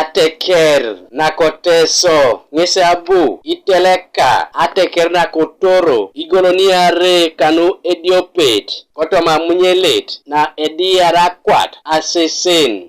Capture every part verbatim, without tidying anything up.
Ateker nako Teso ŋes abu iteleka ateker nako Toro igoloniare kanu ediopet kotoma amunyelet na ediar akwat asesen.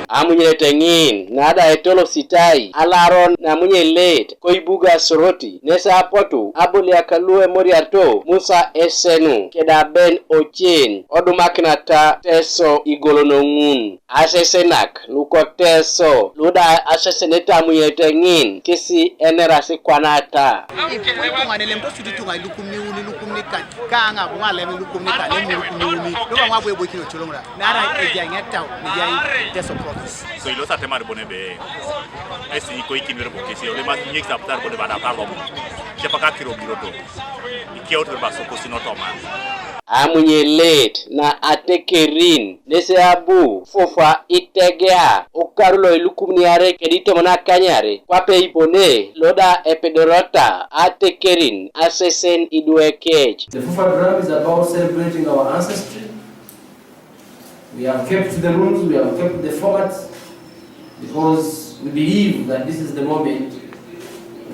Amunyelet ŋin nada etolositai alaron namunyelet koibuga Soroti nesa apotu aboliak lu emoriarto Musa Esenu keda Ben Ochen odumakinata Teso igolono ŋun. Asesenak luko Teso luda asesenete amunyelet ŋin kesi enerasi kwanata. Ituŋa nelem tosuti ituŋa ilukum niuni ilukum nikan kaŋa buŋa lem ilukum nikan lem ilukum niuni luka ŋwa bu eboikin ocoloŋ da nara ejaŋ etau nejai Teso province. So ilosa temar bone be esi ikoikin were bokesi olemas nyek saptar bone bada parlomu cepak akirogiroto ikeut were basokosin otoman. Amunyelet na atekerin nese abu fufa itegea okaru lo ilukum niare kedi tomon akanyare kwape ipone loda epedorota atekerin asesen iduekec. The fufa drum is about celebrating our ancestry. We have kept the rules, we have kept the formats, because we believe that this is the moment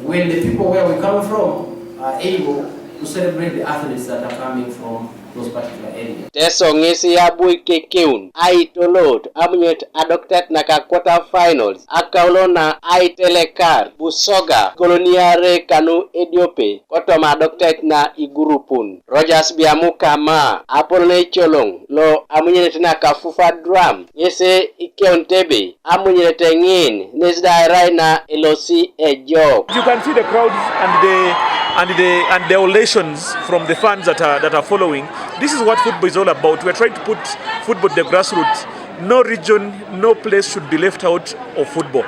when the people where we come from are able to celebrate the athletes that are coming from those particular areas. Teso ŋesi abu ikekeun aitolot amunyet adoktet naka quarter finals akaulo na aitelekar Busoga koloniare kanu ediope kotoma adoktet na igurupun. Rogers Biamu kama apolon ecoloŋ lo amunyenet naka fufa drum ŋes ikeunit ebe amunyenet ŋin nes da erai na elosi ejok. You can see the crowds and the and the and the ovations from the fans that are that are following. This is what football is all about. We're trying to put football to the grassroots. No region, no place should be left out of football.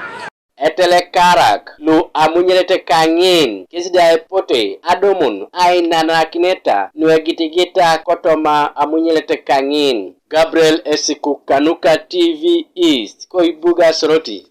Etelekarak lu amunyelet kaŋin kes da epote adumun ainanakineta nuegitigita kotoma amunyelet kaŋin. Gabriel Esiku kanuka T V East koibuga Soroti.